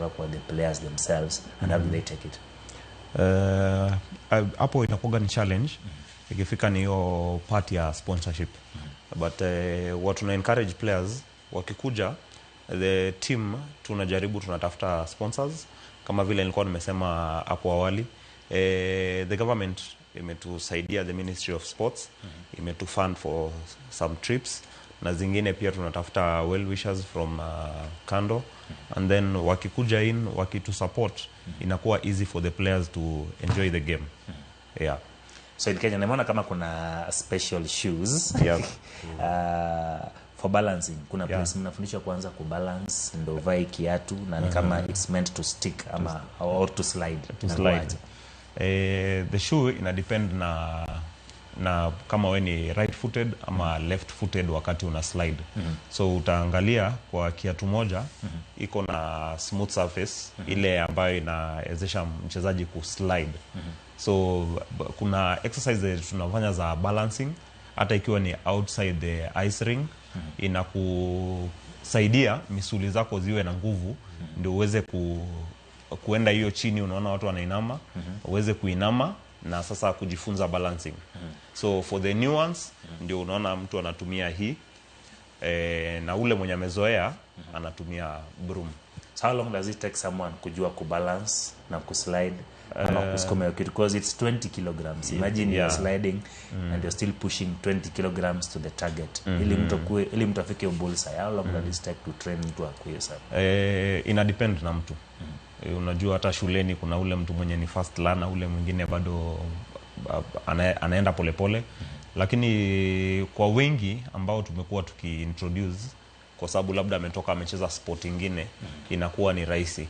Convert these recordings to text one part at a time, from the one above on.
kutoka kwa the players themselves, and how do they take it? Hapo inakuwaga ni challenge ikifika ni hiyo part ya sponsorship, but what tuna encourage players wakikuja the team, tunajaribu, tunatafuta sponsors kama vile nilikuwa nimesema hapo awali. The government imetusaidia, the Ministry of Sports imetufund for some trips, na zingine pia tunatafuta well wishers from kando, and then wakikuja in, wakitusupport, inakuwa easy for the players to enjoy the game, yeah. So in Kenya nimeona kama kuna special shoes for balancing. Kuna place mnafundishwa kwanza kubalance ndo uvae kiatu, na ni kama it's meant to stick ama or to slide? To slide. Inakuwaje? The shoe ina depend na kama we ni right footed ama left footed wakati una slide. So utaangalia kwa kiatu moja iko na smooth surface, ile ambayo inawezesha mchezaji kuslide. So kuna exercise tunafanya za balancing, hata ikiwa ni outside the ice ring, inakusaidia misuli zako ziwe na nguvu ndio uweze kuenda hiyo chini. Unaona watu wanainama, uweze kuinama na sasa kujifunza balancing. So for the new ones ndio unaona mtu anatumia hii, na ule mwenye amezoea anatumia broom. So how long does it take someone kujua kubalance na kuslide ama kusukuma hiyo kitu? Because it's 20 kilograms. Imagine you're sliding and you're still pushing 20 kilograms to the target. Ili mtu afike bullseye, how long does it take to train mtu akuwe sawa? Ina depend na mtu. Unajua hata shuleni kuna ule mtu mwenye ni fast learner, ule mwingine bado anaenda polepole, lakini kwa wengi ambao tumekuwa tukiintroduce, kwa sababu labda ametoka amecheza sport ingine, inakuwa ni rahisi.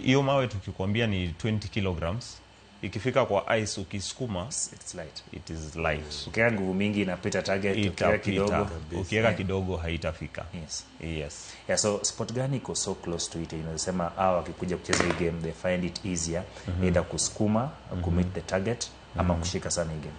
Hiyo mawe tukikwambia ni 20 kilograms, ikifika kwa ice ukisukuma, It's light. It is light. Ukiweka nguvu mingi inapita target, ukiweka Itapita. kidogo Ukiweka kidogo haitafika. Yes. Yeah, so sport gani iko so close to it inasema hao wakikuja kucheza hii game they find it easier, either kusukuma, kumeet the target, ama kushika sana hii game?